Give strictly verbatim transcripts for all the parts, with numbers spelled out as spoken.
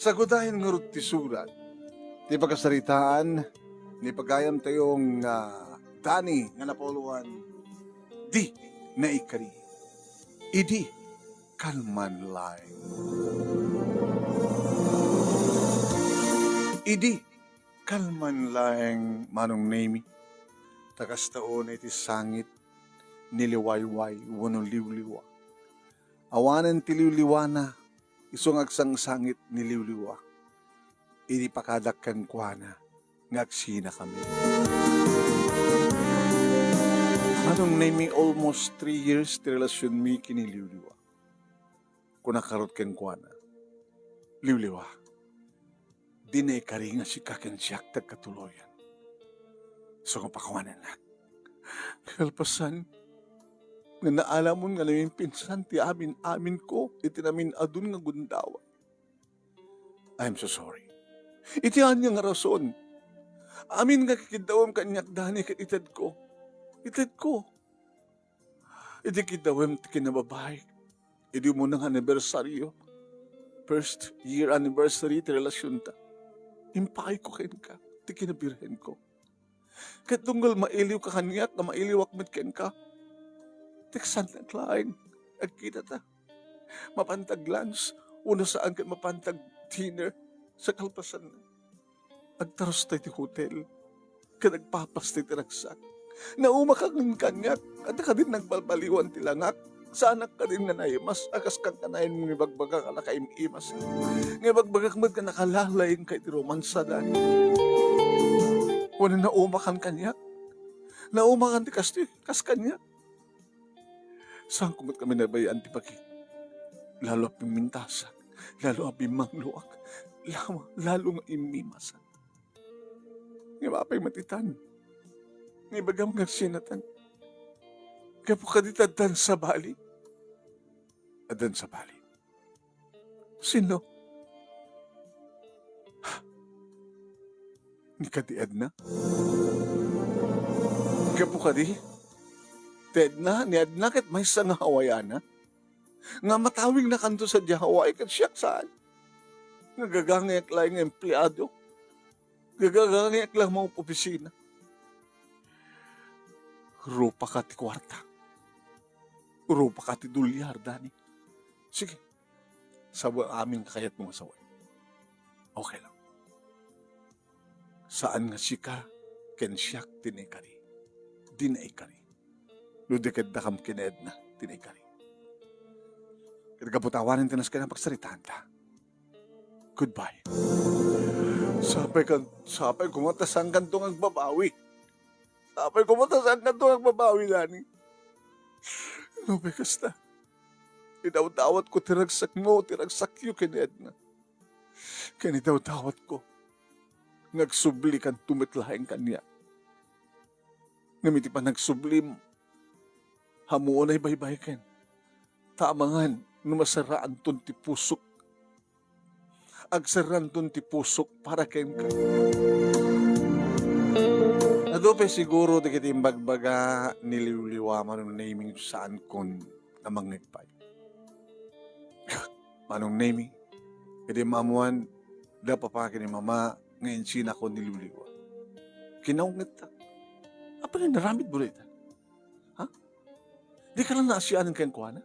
Sagudayen ngarud ti surat ti pakasaritaan ni pagayamtayo nga Dani nga napauluan, Di Naikari. Idi kalman laeng. Idi kalman laeng, Manong Nemi, ta kasta unay ti sangit ni liwayway wenno liwliwa. Awanen ti liwliwana, isu nga agsangsangit ni liwliwa. Idi pakadak kenkuana nga agsinakami. Manong Nemi, almost three years ti relasionmi ken ni liwliwa. Kunak ngarud kenkuana, Liwliwa, di naikari nga sika ken siak ti agkatuloyan. Isu nga pakuanennak. Kalpasan nga naalamon nga namimpinsan ti amin-aminko iti namin-adun nga gundaway. I'm so sorry. Iti ania nga rason, amin nga kikiddawem kaniak, Dani, ket itedko. Itedko. Iti kiddawem ti kinababaik, idi umuna nga anibersaryo, first year anniversary ti relasionta, impaayko kenka ti kinabirhenko. Ket tunggal mailiwka kaniak nga mailiwak met kenka, teksannak laeng, agkitata. Mapantag lunch, wenno saan ket mapantag dinner sa kalpasanna. Agtarustay ti hotel, ket agpapastay ti ragsak. Naumakan kaniak, adda kadin nagbalbaliwan ti langak. Saanak kadin nga naimas a kas kan kanayon nga ibagbaga nga nakaim-imas. Nga ibagbagak met nga nakalalay ka iti romansa, Dani. Wenno naumakan kaniak. Naumakan ti kastoy, kas kaniak. Saanko met kami nabay-an ti paki-, lalo a pimmintasak, lalo a bimmangloak, lalo, lalo nga immimasak. Nga mapay matitan. Nga ibagam nga agsinatan. Gapu kadita addan sabali. Addan sabali. Sino? Ni kadi Edna? Gapu kadi? Ti Edna, ni Edna ket maysa nga Hawaiana. Nga matawingnakanto sadiay Hawaii ket siak saan. Nga gagangiak laeng nga empleado. Nga gagangiak laeng nga opisina. Rupaka ti kuarta. Rupaka ti dolyar, Dani. Sige. Sawen amin nga kayatmo nga sawen. Okay lang. Saan nga sika ken siak ti naikari. Di naikari. No di ket dakam ken Edna ti naikari. Ket gapu ta awanen ti nasken a pagsaritaanta. Goodbye. Sapay kan, sapay koma ta saankanto nga agbabawi. Sapay koma ta saankanto nga agbabawi, Dani. Nupay kasta, idawdawatko ti ragsakmo, ti ragsakyo ken Edna. Ken idawdawatko nga agsublikanto met laeng kaniak. Ngem iti panagsublim, ammoon a ibaybay ken. Ta amangan no masaraanton ti pusok. Agsaraanton ti pusok para kenka. Adu pay siguro dagiti imbagbaga ni liwliwa, Manong Nemi, saankon a mangngeg pay. Manong Nemi, idi maammoan da papa ken ni mama nga insinako ni liwliwa, kinawngetak. Apay nga inaramidmo dayta? Ha? Dika la naasianan kenkuana?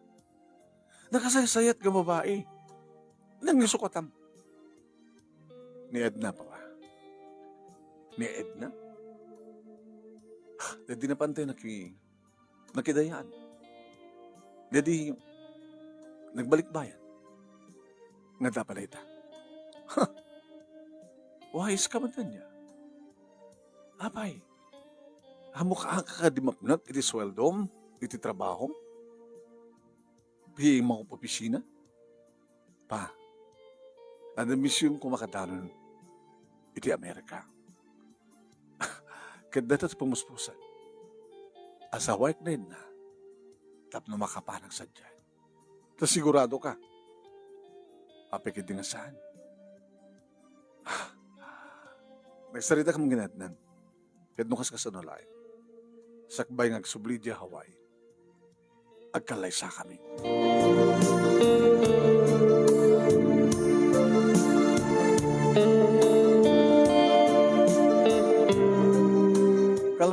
Nakasaysayat nga babai. Nangisukatam. Ni Edna, papa. Ni Edna? Dadi napantay naki-, nakidayaan. Dadi nagbalikbayan. Nga dapat ita. Wais ka man kanya. Apay, ammo ka, ka di mapnek iti sueldom, iti trabahom? Iti maopisina? Pa, adda misionko makadanon iti Amerika. Ket dayta ti pamuspusan. Asawaek ni Edna tapno makapanak sadiay. Ta sigurado ka. Apay ketdi nga saan? Nagsarita ka man ken Edna. Ket no kas-, kasano laeng, sakbay nga agsubli idiay Hawaii, agkallaysakami.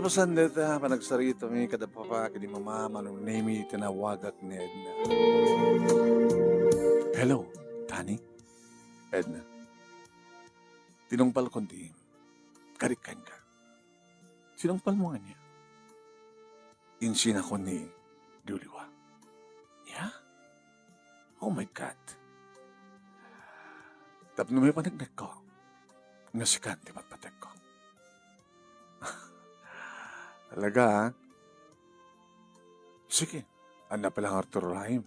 Sandita, panagsarita mi kada papa, kadi mama, Manong Nemi, tinawagak ni Edna. Hello, Dani? Edna. Tinungpal ko ti, karik kenka. Sinungpal mo nga niya? Insinako ni Liwliwa. Yeah? Oh my God. Tapno may panagnek ko, nga sikan ti matpatek ko. Talaga, ha? Sige, ania pay lang Arturo Rahim.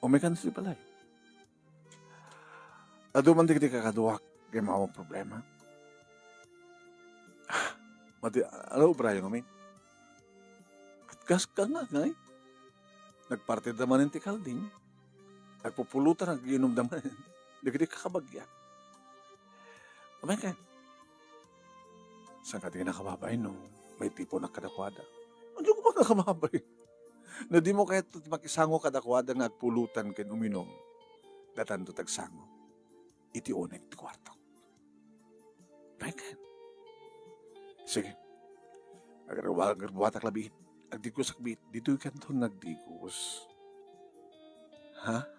Umikan sa balay. Adu man dagiti kakaduak nga mao problema. Madi, ano obrayo ngamin? Ket kas ka nga, ngay? Nagpartida manen ti kalding. Nagpupulutan, nag-iinumda manen. Dagiti kakabagyak. Amay ka. Saan ka di nakababay no? May tiponak kadakuada. Ano ko ba nakababay? No, dimo kayat ti makisango kadakuada nga agpulutan ken uminum. Datanto tagsango. Iti uneg ti kuarto. Paikan. Sige. Agarwa-, agarwatak labiit. Agdigusak biit. Ditoy kanton nga agdigos. Ha?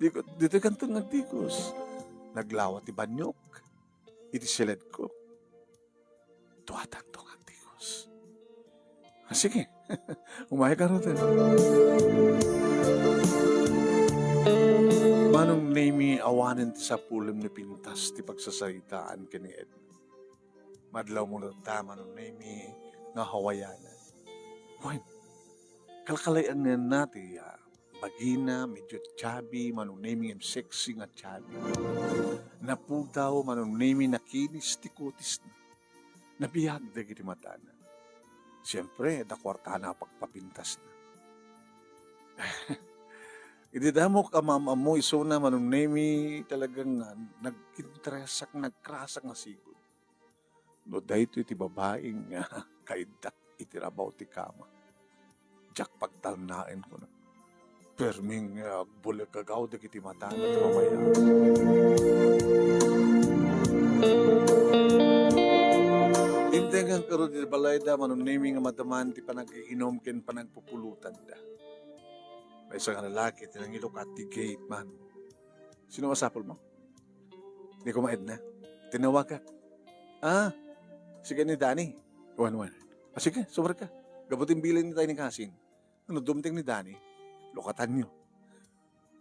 Digo-, ditoy kanton nga agdigos. Naglawa ti banyok. Iti siledko. Tuatang to nga agdigos. Ah, sige. Umayka ruten. Manong Nemi, awanen ti sapulem ni pintas ti pagsasaritaan ken ni Edna. Madlawmo latta, Manong Nemi, nga Hawayanan. Wen, kalkalayan-na ti, ah, bagina, medyo chubby, Manong Nemi, ngem sexy nga chubby. Napudaw, Manong Nemi, nakinis ti kutisna. Nabiag dagiti matana. Siempre, adda kuartana a pagpapintasna. Idi damok a maam-ammo isuna, Manong Nemi, talagang, ah, nagintresak, nagkrasak nga sigud. No daytoy ti babai nga kaiddak iti rabaw ti kama. Diak pagtalnaen, kuna. Permi nga agbulegagaw dagiti matana ti mamayan. Integgan karo ti balayda, Manong Nemi, nga madaman ti panag-iinum ken panagpupulutanda. Maysa nga lalaki ti nangilukat ti gate, man. Sino masapul mo? Ni Kuma Edna. Tinawagak. Ah, sige ni Dani. Wan, wan. Ah, sige, sumar ka. Gapu ti imbilintayo ni Kasing. Ano, dumteng ni Dani? Lukatanyo.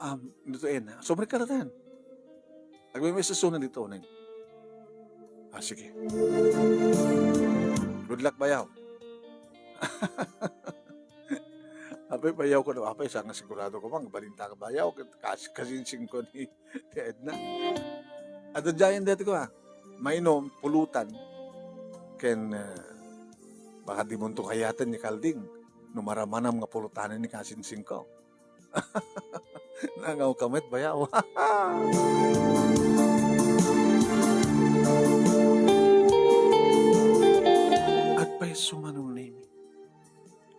Um, dito, Edna. Sumar ka latan. Agmay may sasunan dito, Neng. Ah, sige. Good luck, bayaw. Apay, bayaw ko na, apay, sa nga sigurado ko, mang, balinta ka, bayaw, kas-, kasinsing ko ni, ni Edna. At the giant dati ko, ah, mainom, pulutan, ken, eh, baka di mo to kayaten ni Kalding, no maramanam nga pulutanen ni kasinsing ko. Nangaw ka met, bayaw. Agpayso, Manong Nemi.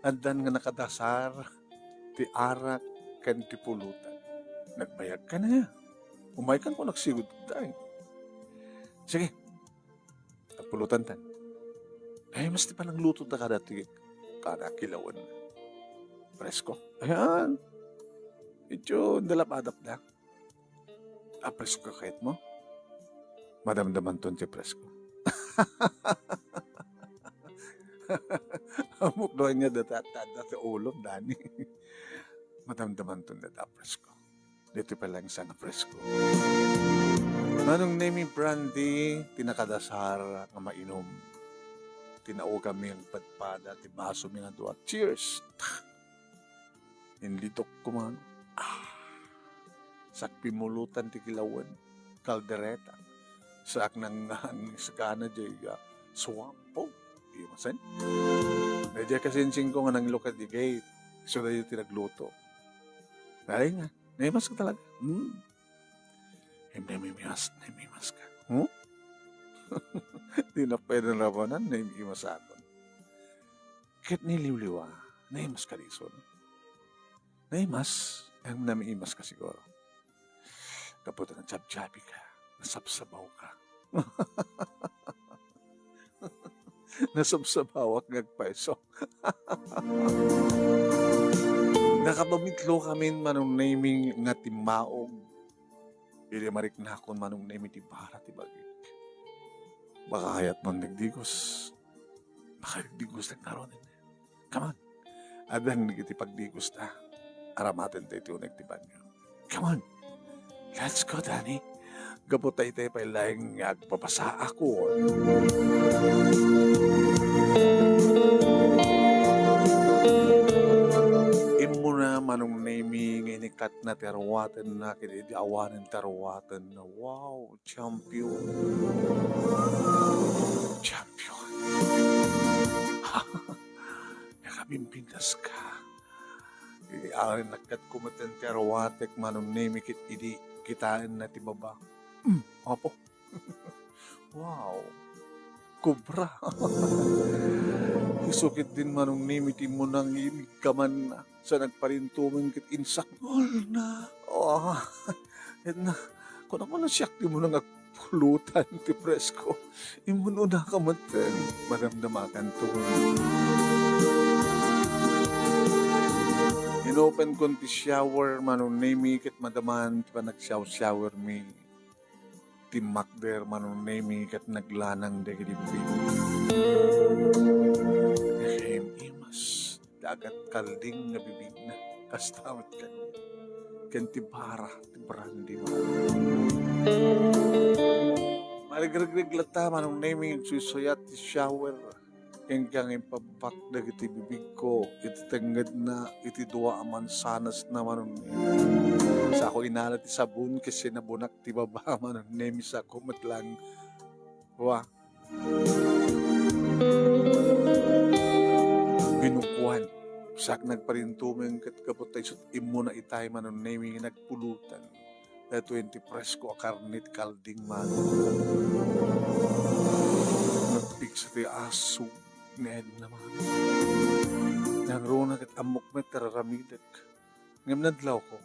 Addan nga nakadasar ti arak ken ti pulutan. Nagbayag ka na. Umaykan ko nagsigud tay. Sige. Agpulutan tan. Ay, mas ti panagluto ta kada ti, kada kilawan. Presko. Ayan. Medyo nalapadap na. Ah, presko kayat mo? Madamdaman ton ti presko. Amok doon niya data, data, data ulom, Dani. Madamdaman ton data presko. Dito pa lang sana presko. Manong Nemi Brandy, ti nakadasar nga mainom. Tinaoga mi ang padpada, ti baso mi nga dua. Cheers! Inlitok ko man. Ah! Sakpi mulutan ti kilawen. Kaldereta. Sak nang, nang sagana jay, ah, swamp. Oh, di masen. Medyo kasinsing ko nga nanglukat di gate. So, dayo ti nagluto. Ay nga. Naimas ka talaga. Hmm. Em, namimas, namimas ka. Hmm? Di na pwede rabanan, naimas ako. Ket ni Liwliwa, naimas ka dison. Naimas, ang namimas ka siguro. Kaputa na jabjabi ka, nasabsabaw ka. Nasabsabawak nga agpayso. Nakapamitlokami, Manong Nemy, nga timmaog. Idi mariknakon, Manong Nemy, ti bara ti bagik. Baka kayatmon digdigos. Baka digdigos ti ngaruden. Come on. Addan iti pagdigosta. Aramaten tayo ti uneg ti banyo. Come on. Let's go, Danny. Gapu ta itay pay laeng nga agpapasaakon. Immuna, Manong Nemy, nga inikatna ti arwatenna, ket idi awanen ti arwatenna. Wow, champion. Champion. Nakabimbindaska. Idi awanen nakkat kumeten ti arwatek, Manong Nemy, ket idi kitaenna ti baba. Mm, apo. Wow. Kobra. Isu ketdin, Manong Nemy, ti immuna nga inigkamanna. Sa nagparintumeng ket insaknolna. Oh, ket na, kunak man no siak ti immuna nga agpulutan ti presko. Immun unaka metten. Madamdamakanto. Inopenkon ti shower, Manong Nemy, ket madaman ti panagsiaw-showermi. Timmakder, Manong Nemy, ket naglanang dagiti bibig. Nakaim-imas ti agat kalding nga bibigna. Kasta met kaniak. Ken ti bara ti brandy, Manong Nemy. Maregregreg latta, Manong Nemy, agsuysuyat ti shower. Ken kang impabbak dagiti bibigko iti tengngedna iti dua a mansanasna, Manong Nemy. Sako inala ti sabon ket sinabonak ti baba, Manong Nemy, sako met lang. Wa. Binukuan. Sak nagparintumeng ket gapu ta isut' immuna itay, Manong Nemy, nga nagpulutan. Daytoy ti presko a karne ti kalding, Manong. Nagpigsa ti aso ni Edna, Manong. Nangruna ket ammok met ti raramidek. Ngem nadlawko,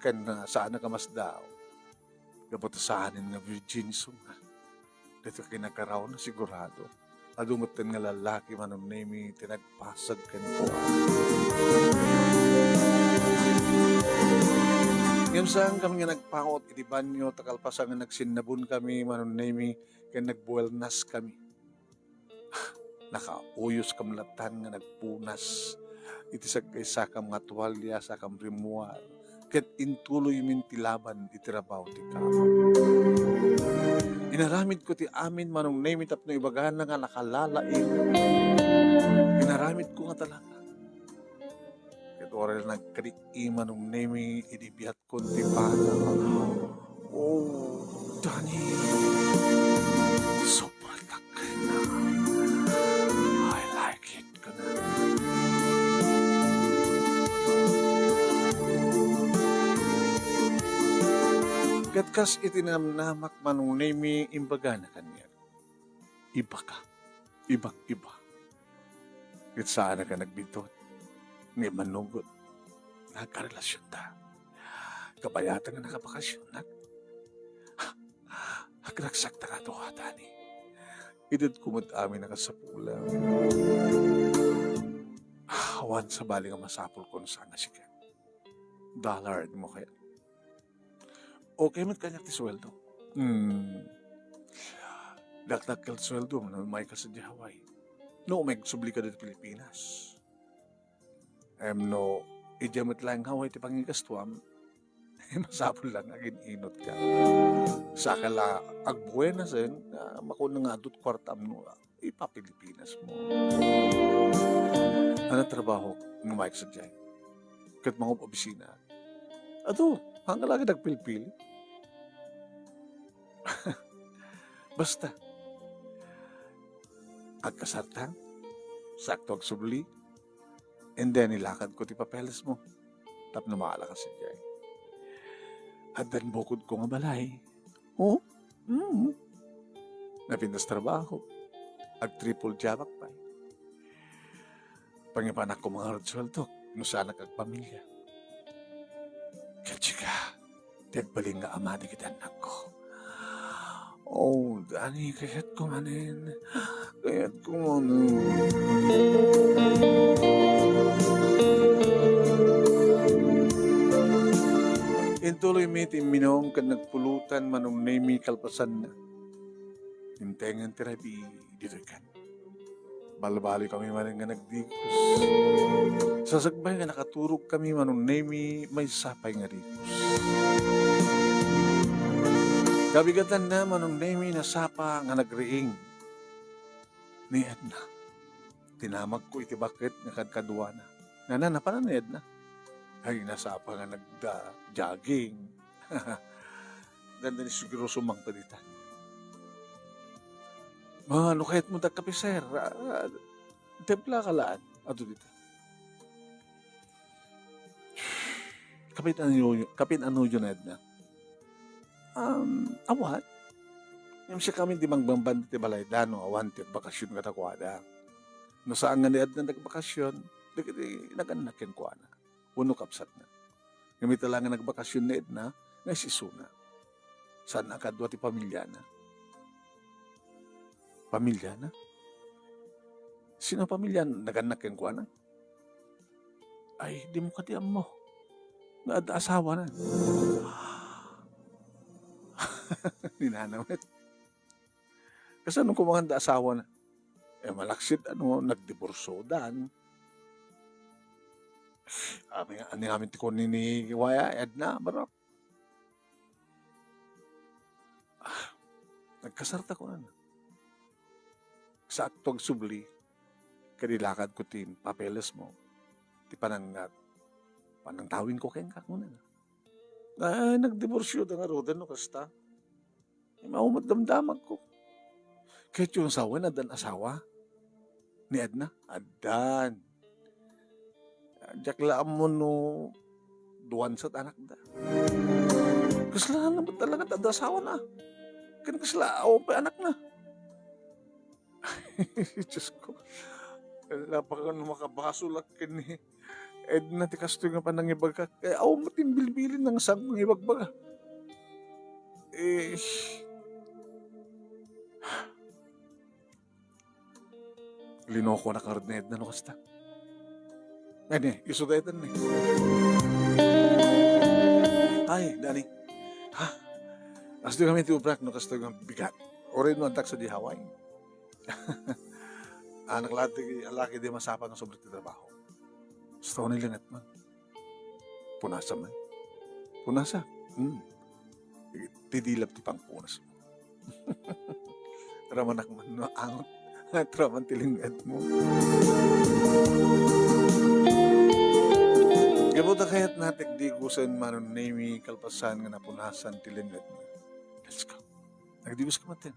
ken, ah, saanak a masdaaw. Gapu ta saanen nga virgin isu nga. Daytoy kinagarawna, sigurado. Adu metten nga lallaki, Manong Nemy, ti nagpasag kenkuana. Ngem saankami nga nagpaut iti banyo, ta kalpasan nga nagsinnabonkami, Manong Nemy, ken nagbuelnaskami. Nakauyos kam latan nga nagpunas iti sagkaysakam nga tualia, sakam rimuar, ket intuloymin ti laban iti rabaw ti kamot. Inaramidko ti amin, Manong Nemy, tapno ibagana nga nakalalaing. Inaramidko nga talaga. Ket uray nagkadi-i, Manong Nemy, idi biyatkon ti bana. Oh, Danny. Sobra talaga. I like it. Ket kas iti namnamak, Manong Nemy, imbagana kaniak, "Ibaka, ibak iba." Ket saanak a nagbiddut, ngem mannugot, nagkarelasionta. Kabayatan nga nakabakasionak. Agragsakta nga adu, Danny. Itedko met amin a kasapulan. Awan sabali nga masapulkon saan a sika. Dollar mo kaya? Okay met kaniak ti sueldo. Hmm. Dakdakkel ti sueldo no umayka sadiay Hawaii. No umayka, sublika ditoy Pilipinas. Em, no, idiay met laeng Hawaii ti pangigastuam, masapul lang agin-inot ka. Saka la agbuenasen, ah, makuno nga adut kuartam no, ah, ipa-Pilipinas mo. Ano trabaho nga umayka sadiay? Ket mangup-obisina? Adu, hangga lagi nagpilpili. Basta, agkasarta, sakto agsubli, and then ilakadko ti papeles mo. Tapno maala ka sadiay. Addan bukodko nga balay. Oh? Mm. Napintas trabaho. Ag-triple job ak pay. Pangipanak ko nga sueldok no saanak agpamilya. Ket sika, ti agbalin nga ama dagiti annakko. Oh, Danny, kayatko manen. Kayat ko man. Intuloy mi ti imminum ken nagpulutan, Manong Nemi kalpasanna. Dimtengen ti rabii ditoy ken. Balbaliw kami manen nga nagdikus. Sasagbayen nga nakaturog kami, Manong Nemi, maysa pay nga dikus. Kabigatanna, Manong Nemi, nasapa nga nagriing ni Edna. Tinamagko iti baket nga kadkaduana. Nana, napanan ni Edna. Ay, nasapa nga nagda-jogging. Dandani siguro sumangpet ita. "Ma, no kayatmo dagkape, sir? Ah, timpla ka laan." Adu dita. Kapin-anoyo, kapin-anoyo ni Edna? Um, awan. Ngem siakami ti mangbamban ti balayda no awan ti agbakasyon kadakuada. No saan nga ni Edna nagbakasyon, dagiti nagannak kenkuana wenno kabsatna. Ngem ita la nga nagbakasyon ni Edna, nga isisuna. Saan a kadua ti pamiliana. Pamiliana? Sino a pamiliana? Nagannak kenkuana? Ay, dimo kadi ammo nga adda asawana. Ni Nana met. Kasano koma nga adda asawana? Eh, malaksid, ano, nagdiborsodan. Amin, ano amin ti kuan ni Waya, Edna, bro? Ah, nagkasarta ko na. Saakto agsubli, kadi lakad ko ti papeles mo, ti panang-, panangtawin ko kenka, kuna na. Ay, nagdiborsyo da nga Roden, no, kasta. Mao met damdamag ko. Ket yung asawa, addan asawa? Ni Edna? Addan. Diak la ammo no duan sa anakda. Kasla na met talaga adda asawa na. Ken kasla awan pay anakna. Diyos ko. Wala pa ka no makabasol ak ken ni Edna ti kastoy nga panangibaga. Kay awan mo timbilbilin nang saan ko nga ibagbaga. Eh, Linoko na karud ni Edna no kasta. Ay, ni, isu daytan ni. Ay, Dani. Ha? Kastoy kami ti ubrak no kastoy nga bigat. Uray no addak sa di Hawaii. Anak lati, laki di masapa nga sobra ti trabaho. Gusto ko ni linget man. Punasa man. Punasa. Hmm. Ti dilap ti pangpunas mo. Ramanak man no angot. At raman ti linged mo. Gapu ta kayat natek di gusen Manong Nemi kalpasan nga napunasan ti linged mo. Let's go. Nagdigus ka maten.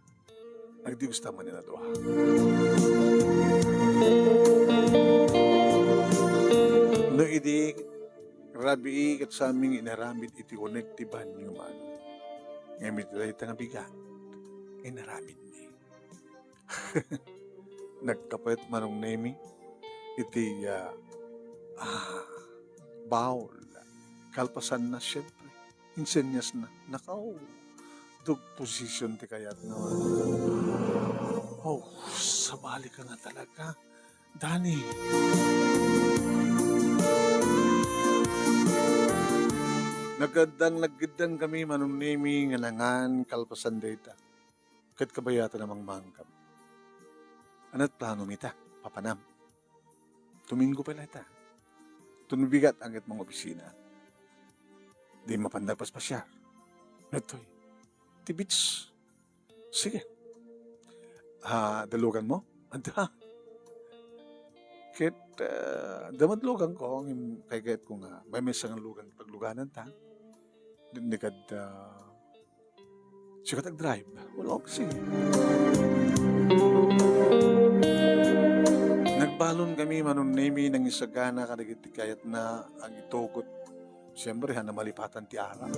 Nagdigus ta manen a dua. No idi rabii ket saming inaramid iti uneg ti banyo man. Ngem iti dayta nga bigat, inaramidmi. Nagkapet Manong Nemi iti, ah, ah, bowl. Kalpasanna, siyempre, insenyasna. Nakaw, dog position ti kayatna. Oh, sabali ka nga talaga, Dani. Naggaddang, naggaddang kami, Manong Nemi, nga nangan kalpasan dayta. Ket kabayatan a mangmangkam. Ania ti planom ita, papanam? Domingo pay la ita. Tumibigat anget mangopisina. Di mapan dagpaspasiar. Ditoy. Ti beach. Sige. Ah, dalugan mo? Adda. Ket, ah, adda met lugan ko, ngem kayat ko nga, maymaysa nga lugan, pagluganan ta. Di, di kad, ah, Sikat agdrive. Wala, okay, sige. Nagbalon kami, Manong Nemi, nangisagana kadagiti kayatna agitugot. Siyempre, ha, namalipatan ti arak.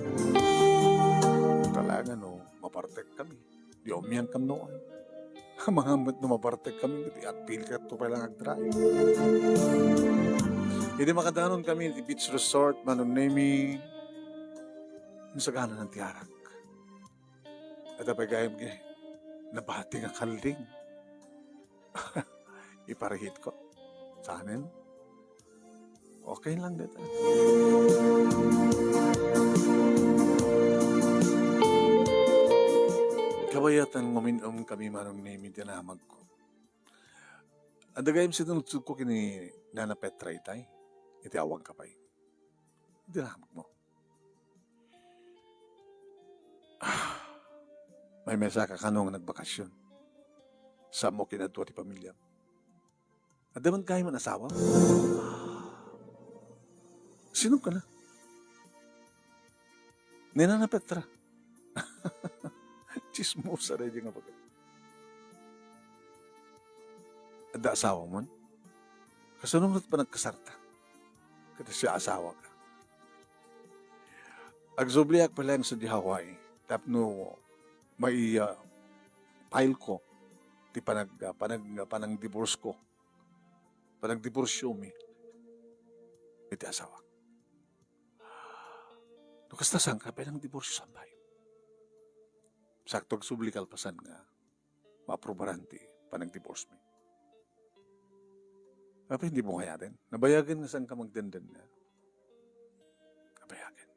Talaga, no, mapartek kami. Di umian kam noon. Amangan met no mapartek kami, ti agpili ka to pay lang agdrive. Idi makadanon kami ti beach resort, Manong Nemi, insagana ti arak. Adda pay gayam nga nabati nga kalling. Iparihitko. Sanen? Okay lang dita. Kabayatan, umin-om kami, Manong Nemi, ti namagko. Adda gayam sinudsodko ken ni Nana Petra itay. Iti awagka pay. Iti namagmo. Ah, maymaysa ka kano nga nagbakasyon? Saan mo kinadua ti pamilyam? Adda man gayam nga asawa? Sino ka na? Ni Nana Petra. Chismosa daydi nga baga. Adda asawa man? Kasano nga panagkasarta? Kada siya asawa ka. Agsubliak pay laeng sadiay Hawaii tapno mai, ah, file ko ti panag-, ah, panag-, panang-divorce ko. Panagdiborsyomi iti asawa. No kasta, saan ka pay nangdiborsyo, saan pay? Sakto agsubli kalpasan nga maaprubaran ti panagdivorce mi. Apay, hindi mo kayaten? Nabayagen nga saan ka magdenden nga. Nabayagen.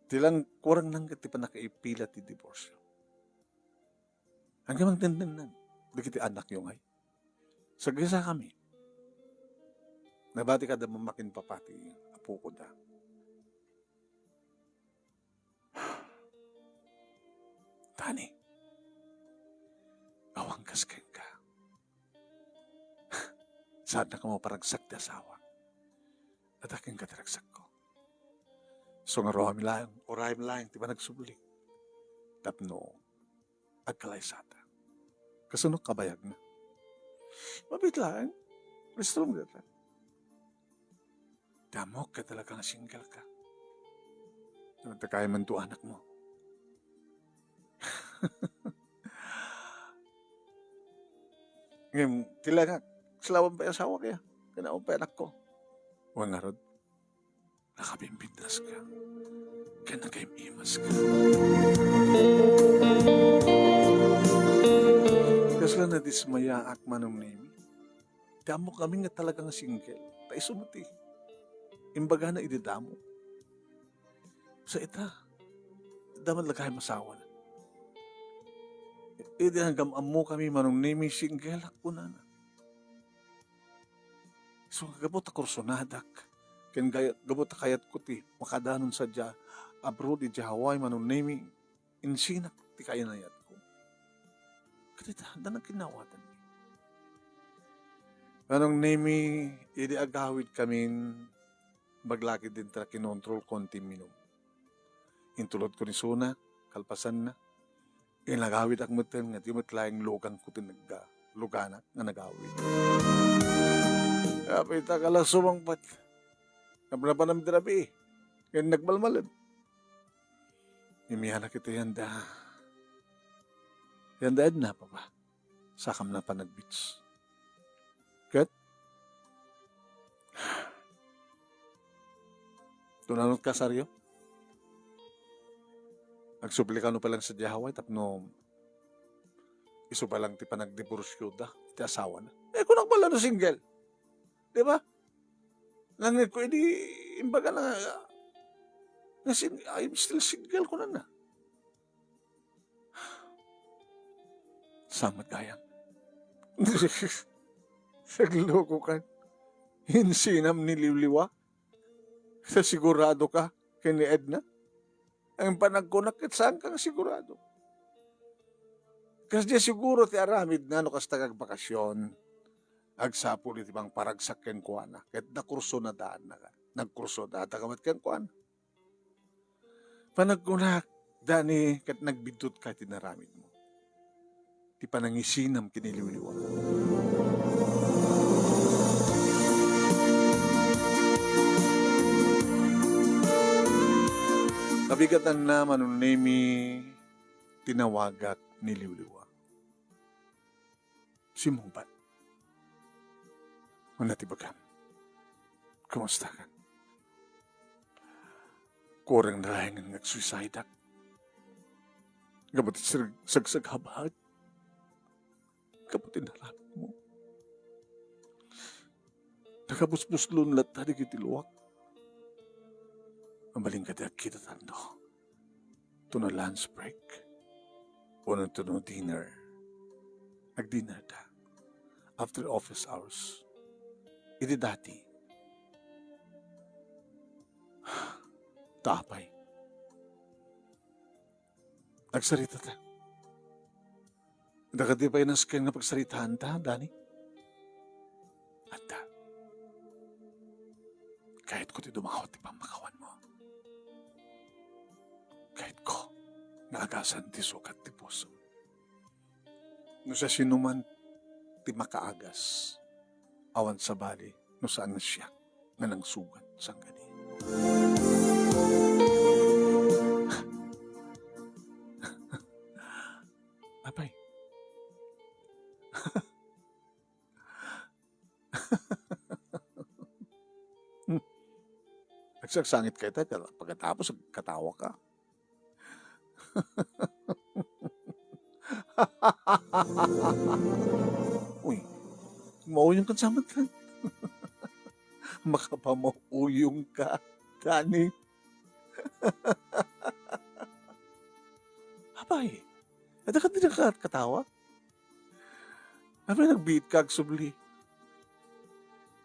Ti lang kurang nang ti panakaipila ti diborsyo. Ang magdenden, dagiti anakyo ngay. Sagrisa kami. Nabati kada mamakin papa ti apoko da. Tani, awan kas kenka. Saan na kamo paragsak ti asawa? Adda kenka ti ragsakko. So nga ruami laeng, urayem laeng ti panagsubli. Tapno agkalaysata. Kasano kabayagna? Mabit laeng. Resto lang dita. Damok ka talaga nga single ka. Ano ta kaya man to anak mo? Ngayon, tila nga, salawan pa yung asawa kaya. Kanaon pa yung anak ko. Wa ngarud. Nakabimbintas ka. Kaya nakaim-imas ka. Kasla nadismayaak, Manong Nemi. Ti ammok ngamin nga talaga nga single. Ta isu met ti imbagana idi damo. Sa ita, daman lagay masawa na. Idi nga gam-ammo kami, Manong Nemi, single ak kunana. So, gapu ta kursonadak. Ken gay-, gapu ta kayatko ti makadanon sadiay abroad, idiay Hawaii, Manong Nemi, insinak ti kainayatko. Ket ita, adda nagkinnawatanmi. Manong Nemi, idi agawid kamin, baglakid din ta kinontrol ko ti minum. Intulod ko ni Suna, kalpasanna. Inagawid ak metten nga di met laeng lugan ko ti nagga-, luganak nga nagawid. Apay ta kala sumangpet. Napnapanam ti rabii. Ken nagmalmalem. Imianak iti yanda. Yanda Edna, papa. Sakam na panag-beach. Ket? Tunanot ka, Sario? Agsubli kano pa lang sa Hawaii tapno isu pa lang ti panagdiborsyo da iti asawa na. Eh, kung bala no single. Di ba? Nangit ko, idi, imbaga na, nga sing-, "I'm still single," ko na na. Samat gayam. Nagloko ka. Insinam ni Liwliwa. Sa sigurado ka, ken ni Edna? Ang panagkunak ket saan kang sigurado. Kasdiay siguro ti aramidna no kasta nga agbakasyon. Agsapul iti mangparagsak kenkuana, ket nakurso na daanna ka. Nagkurso da, ta kamat kenkuana. Panagkunak, Dani, ket nagbiddut ka iti naramidmo. Ti panangisinam ken ni Liwliwa. Kabigatanna, Manong Nemi, tinawagak ni Liwliwa. Simmungbat. Ano ti bagam? Kumusta kan? Kurang na laeng nga agsuicide-ak. Gapu ti sag-, sagsaghabag. gapu ti naramidmo. Nakabusbuslon latta dagiti luak. Mabalin kadi agkita tanto to no lunch break wenno to no dinner. Nag-dinner ta after office hours. Idi dati, ta apay, nagsarita ta. Dagiti pay nasken nga pagsaritaan ta, Dani? Adda. Kayatko ti dumawat ti pammakawanmo. Kayatko nga agasan ti sukat ti puso. No siasinoman ti makaagas, awan sabali no saan nga siak nga nangsugat sangkani. Apay. Nagsaksangit ka ita, pagkatapos katawa ka. Uy, mauyong ka sa matan. Makapamauyong ka, Dani. Apay, adda ka di nakakatawa? Apay, nagbiit ka agsubli?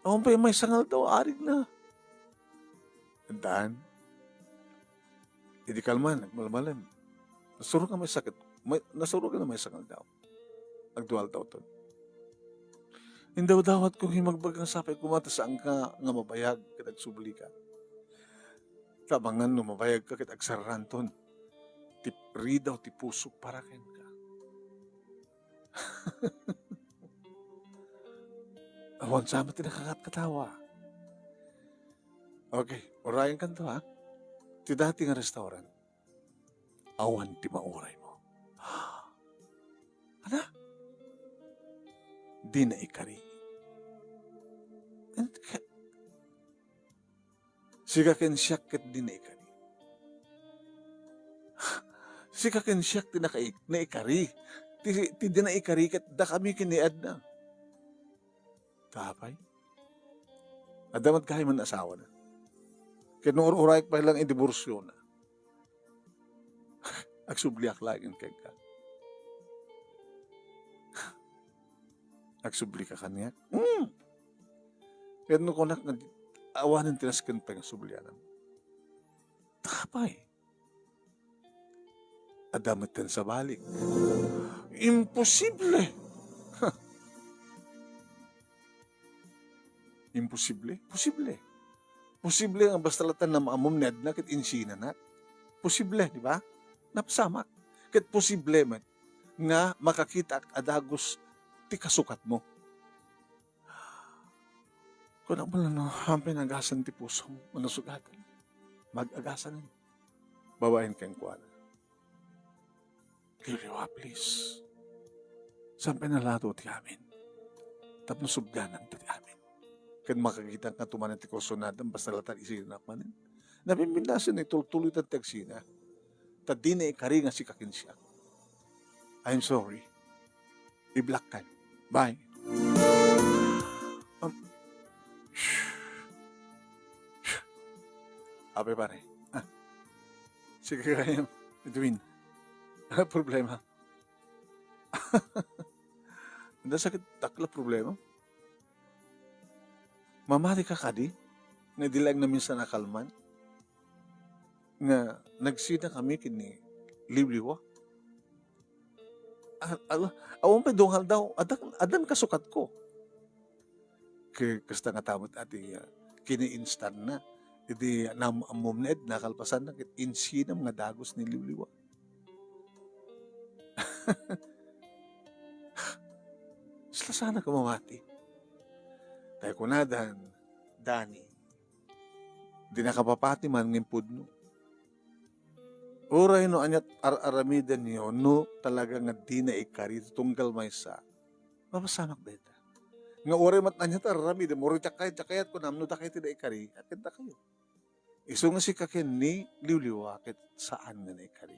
Awan pay maysa nga aldaw, arig na. Dan, idi kalman, nagmalmalem. Nasurok nga maysa ket, may, nasurok nga maysa nga aldaw. Nagdualdaw ton. Indawdawat ko himagbaga nga sapay koma ta saan ka nga mabayag ket agsubli ka. Tabangan no mabayag ka ket agsararan ton ti ridaw ti pusok para kenka. Awan sa met ti nakakatkatawa. Okay, urayen kanto, ha? Ti dati nga restaurant. Awan ti mauraymo. Ana? Di naikari. Ka-, sika ken siak ket di naikari. Sika ken siak ti nakai-, naikari. Ti, ti di naikari ket dakami ken ni Edna. Apay? Adda met gayam nga asawana. Ket no ur-urayek pay lang idiborsiona. Agsubliak laeng kenka. Agsublika kaniak? Mm. Ket no kunak nga awanen ti nasken pay nga sublianam. Apay? Adda metten sabali. Imposible! Imposible? Posible. Posible nga basta latta nga maammom ni Edna ket insinanak. Posible, di ba? Napasamak. Ket posible met nga makakitaak a dagus ti kasukatmo. Kunak man no, hampay nagasan ti pusom, manusugatan. Mag-agasan. Babaen kenkuana. Liwliwa, please. Saan pay nalato ti amin? Tapno subganan ti amin. Ken makakitak nga tumanen ti kursunadam, basta latta isinanak manen. Nabimbindasen ni tultuloy ti agsina. Ta di naikari nga sika ken siak. I'm sorry. I-block kan. Bye. Um, Apay, pare. Ah. Sige kayo, Edwin. Ano problema? Adda sakit dakkel a problema. Mamati ka kadi? Nga di laeng naminsan a kalman? Nga nagsina kami ken ni Liwliwa? A-, ala, awan pay dua nga aldaw, addan, addan kasukatko. Ke-, kasta nga ta met a ti, ah, kini-instant na. Idi naam-ammom ni Edna, kalpasan na, ket insinam nga dagus ni Liwliwa. Saan ka mamati? Tay kunadan, Dani, di nakapapati man nga impudno. Uray no aniat ar-aramidenyo, no talaga nga di naikari ti tunggal maysa, mapasamak dayta. Nga uray met aniat ar-aramidem, uray diak kayat, diak kayat kunam no dakay ti naikari, ket dakayo. Isu nga sika ken ni Liwliwa ket saan nga naikari.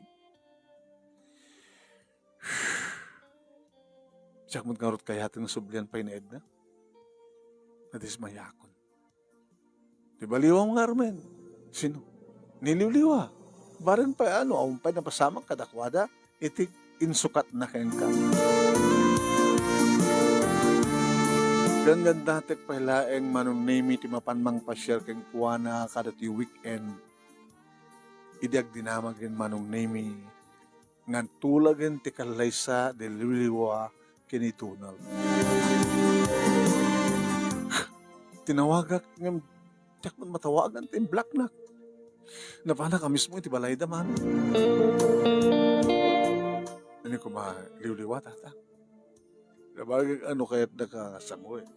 Diak met ngarud kayaten nga sublian pay ni Edna. Nadismayakon. Ti baliwam nga armen. Sino? Ni Liwliwa. Bareng pay ano, awan pay napasamak kadakuada iti insukatna kenka. Ganggandatek pay laeng Manong Nemi ti mapan mangpasiar kenkuana kada ti weekend. Idi agdinamag ni Manong Nemi, nga tulagen ti kallaysa ni Liwliwa ken ni Donald. Tinawagak ngem diak met matawagan ta imblaknak. Napanak a mismo iti balayda, Mano. Ania koma, Liwliwa, tata? Nabagak ano kayatdaka nga sangoen.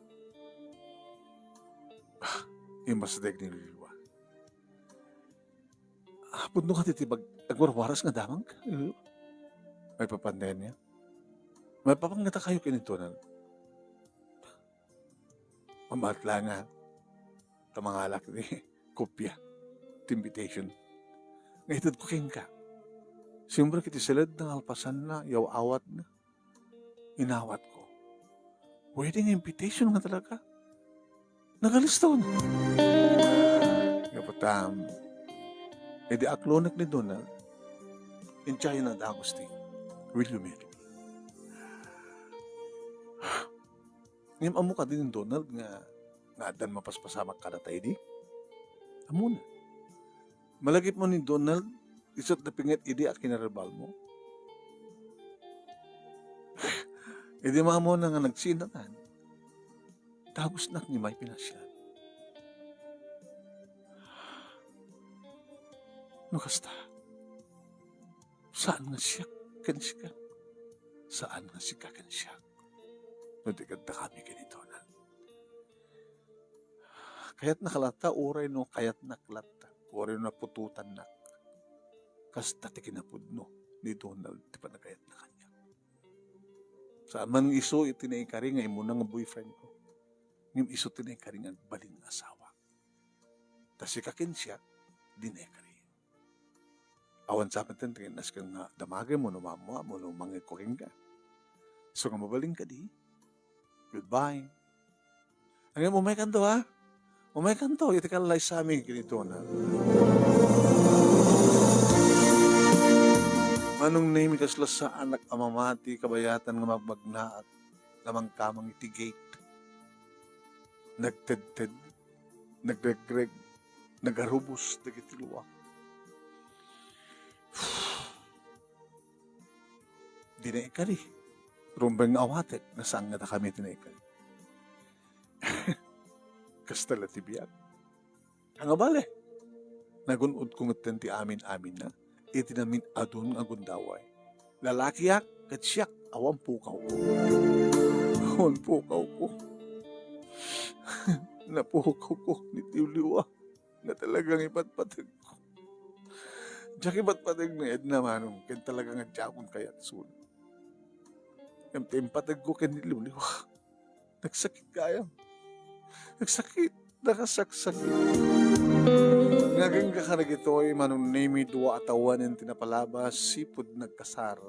Ah, immasdeg ni Liwliwa. Pudno kadi ti bag-, agwarwaras nga damagka? Maipapan dayta? Maipapan ngata kayo ken ni Donald? Mamaat la nga ta mangalak ti kopia ti invitation nga itedko kenka. Simbra iti siled nga alpasanna, yaw-awatna. Inawatko. Wedding invitation nga talaga. Nagalistaw na. Nga patam, idi aklonek ni Donald, intiayen na dagus ti, "Will you marry me?" Ngem ammo kadi ni Donald nga, nga addan mapaspasamak kadata idi? Ammona. Malagipmo ni Donald, isu ti pinget idi a kinararbalmo. Idi maamona nga nagsinatan, dagusnak ni may pinasiar. No kasta, saan nga siak ken sika? Saan nga sika ken siak? No di kadda kami ken ni Donald. Kayatnak latta, uray no kayatnak latta, uray no naputotannak. Kasta ti kinapudno ni Donald ti panagayatna kaniak. Saan man nga isu iti naikari nga immuna nga boyfriend ko. Ngem isu ti naikari nga agbalin nga asawa. Ta sika ken siak, di naikari. Awan sa met ti innas ken nga damagem wenno maammoam wenno mangngegko kenka. Isu nga mabalin kadi. Goodbye. Ngem umaykanto, ha? Umaykanto iti kallaysami ken ni Donald. Manong Nemi, kasla saanak a mamati, kabayatan nga magbagnaak, namangkamang iti gate. Nagtedted, nagregreg, nagarubos dagiti luak. Di naikari. Rumbeng nga awatek, nasangada kami ti naikari. Kasta la ti biag. Ania bale, nagun-odko metten ti amin-aminna iti namin-adun nga gundaway. Lalakiak ket siak, awan pukawko. Awan pukawko. Napukawko ni Liwliwa nga talagang ipatpategko. Diak ipatpateg ni Edna, Manong, ken talaga nga diakon kayat suna. Ngem ti impategko ken ni Liwliwa, nagsakit gayam. Nagsakit, nakasaksakit. Nga agingga kadagitoy, Manong Nemi, dua a tawennen ti napalabas, sipud nagkasar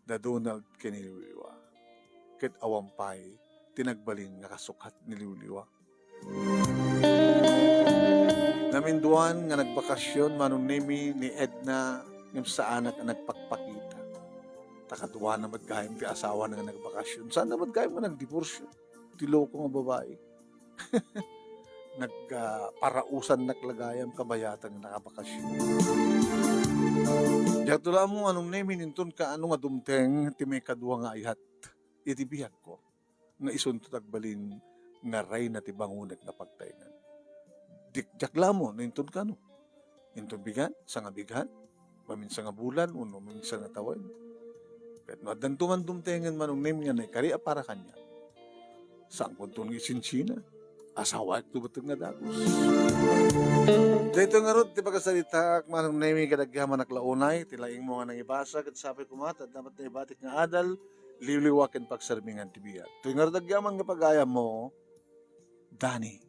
da Donald ken ni Liwliwa. Ket awan pay ti nagbalin nga kasukat ni Liwliwa. Naminduan nga nagbakasyon, Manong Nemi, ni Edna, ngem saanak a nagpakpakita. Ta kaduana met gayam ti asawana nga nagbakasyon. Saanna met gayam nga nagdiborsyo ti loko nga babai. Nag, ah, parausannak la gayam kabayatan nga nakabakasyon. Diakto la ammo, Manong Nemi, inton kaano nga dumteng ti maikadua nga ayat iti biagko. Nga isunto ti agbalin nga rayna ti bangonek nga pagtaengan. Di-, diak la ammo no inton kaano. Inton bigat, sangabigat, maminsan nga bulan, wenno maminsan nga tawen. Ket no addanto man dumtengen, Manong Nemi, nga naikari a para kaniak, saankonto nga isinsinan. Asawaekto met nga dagus. Daytoy ngarud ti pakasaritaak, Manong Nemi, kadagiti amannak la unay, ti laingmo nga nangibasa, ket sapay koma ta adda met naibatik nga adal, liwliwa ken pagsermingan ti biag. Toy ngarud agyaman nga pagayammo, Danny